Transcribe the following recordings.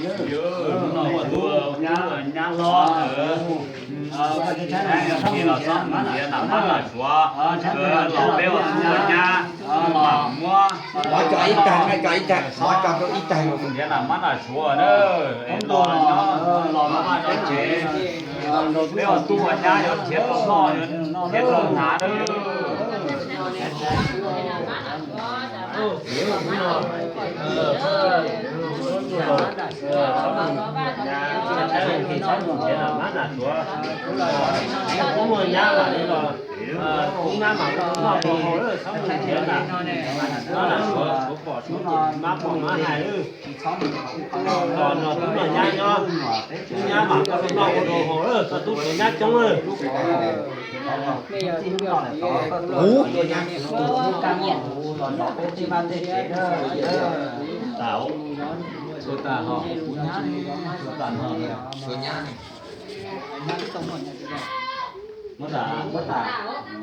Hnub no ua tub ua nyab hlob, los txhob mus ntiav nam mab nam suav, los peb ua tub ua nyab, muab, txhob mus ntiav nam mab nam suav na, es los nyob, los noj vaj noj tsev, peb ua tub ua nyab yuav nrhiav tau noj, yuav nrhiav tau hnav na. Tub nyab mas koj tub noj ua dua haus, koj tub suav nyab coob. Kuv, suav nyab,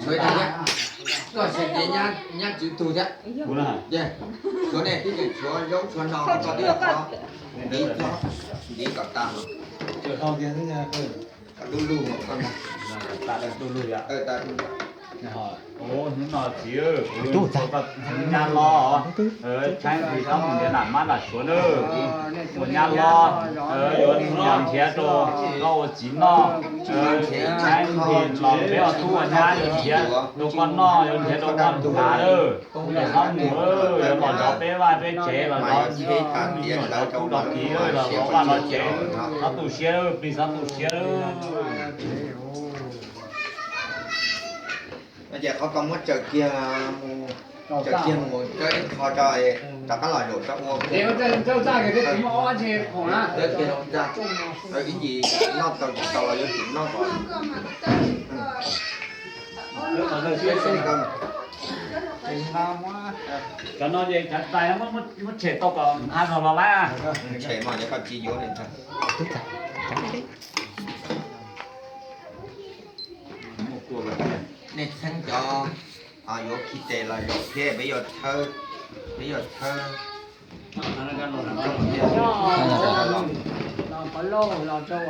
suav nyab, koj tsis ntiav nyab tswv tug thiab. Suav nej tib tseem tshuav zaub tshuav no, koj tib ntiav, ntiav kom tas, koj tub lug, tub lug. Hnub no txiv, kuv ua nyab hlob, tshaib nqhis txhob mus ntiav nam mab nam suav na. Ua nyab hlob, yuav nrhiav rau koj ua txiv noj, tshaib nqhis los peb ua tub ua nyab yuav nrhiav rau koj noj, yuav nrhiav rau koj hnav na. Txhob mus, yuav los zov peb vaj peb tsev, los zov me nyuam zov tub zov kiv, los zov vaj zov tsev, txhob tu siab, plig txhob tu siab. No ces qhov ko muab tsaws kiag mus, tsaws kiag mus tso ib qho tso, rov qab los zaum tso ua. Ib ncig noj tau tsis tau los yuav tsum noj kom. Cov no ces cov tais muab tshem tau kom nqa zog los lawm. Tshem mas yog koj tsis yuav li ntag. Nej txheeb cov yuav khi tes los zaum thiab, peb yuav thawb, peb yuav thawb. Caw lawv cov